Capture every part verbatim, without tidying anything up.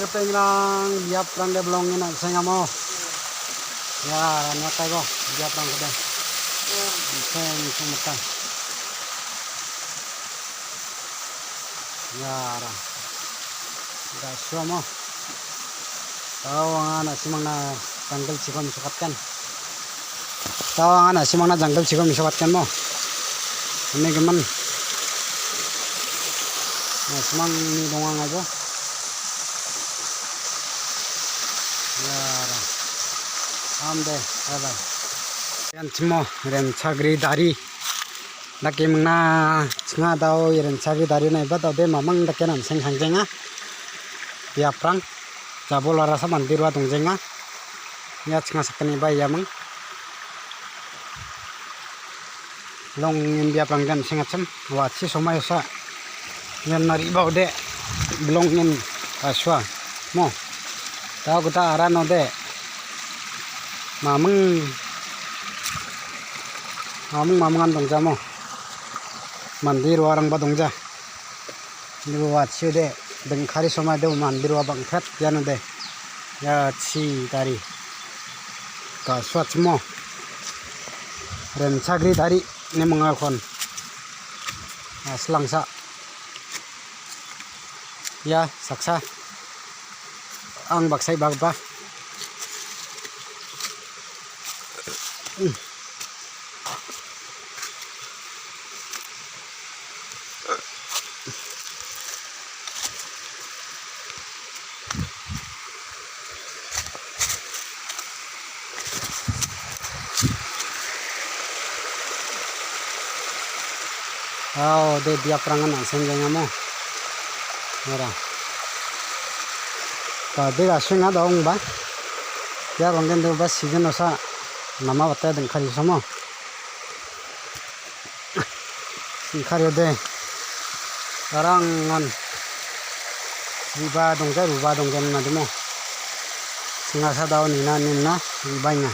Tengrang, biaprang de belongin an·sengamo. Ya, rania taibo, biaprang kode. An·seng, an·seng mata. Ya, ra. Ga·suamo. Tao anga na·simangna janggilchiko mesokatgen. Tao anga na·simangna janggilchiko mesokatgenmo. Ine gimin. Na·simangni donga ngaibo. Ya, ra. Am de, bye bye. Ian chimo remchagri dari. Dake mingna chinga dao iren chagri dari naiba dao de mamang dake an·seng sangjenga. Biaprang jabol arasa mande rua dongjenga. Ia chinga sakgniba iaming. Longin biaprang de an·seng achim. Watchi somai osa. Ian nariba ode. Bilongin asua. Mo. Dao gita aran ode. Maming. Maming mamingan dongjamo. Mande roarangba dongja. Ua chiode dingkari somai de mande roa bangpet iano de. Ia chi dari. Ga·sua chimo. Remchagri dari ne mangakon. Aslangsa. Ia saksa. Ang baksai bagba. Ao, de biaprangan an·seng jengamo. Ora. Ba, de ga·senga daongba. Ia banggen de ba season osa nama batai dingkari somo. Singkariode arangan riba dongja, ruba dongja nina demo. Singasa dao nina, nina ribainga.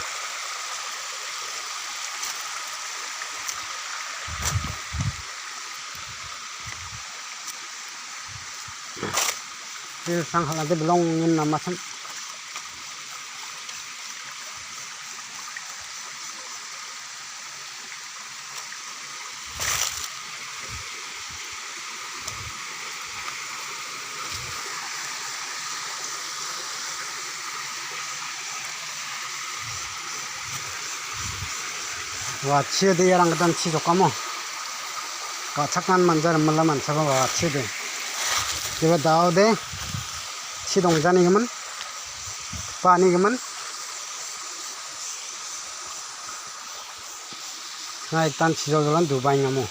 Bil sang halade belong nina masam. Watchi de iarang gidan chi jokamo. Wa·chaknan manja rimila mansaba watchi de. Iba dao de chi dongjanigimin. Panigimin. Naitan chijoljolan dubaingamo.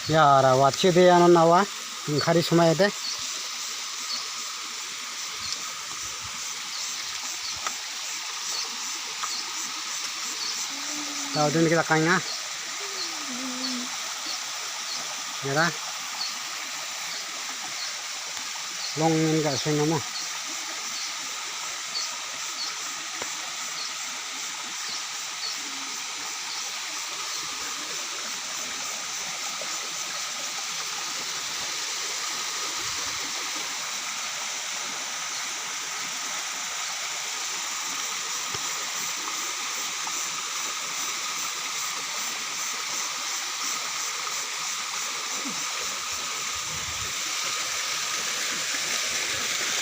Ya, ra watchi de ano nawa, ingkari sumayode. Daodin kita kanya. Mira. Long ini gak suai nama.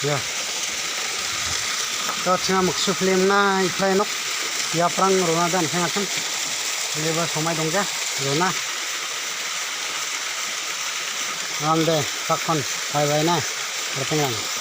Ya. To chinga muksu film na iplai nok. Biaprang rona dan tengah kan. Leba somai dongja rona. Ande, takon, bye bye na. Bertengah.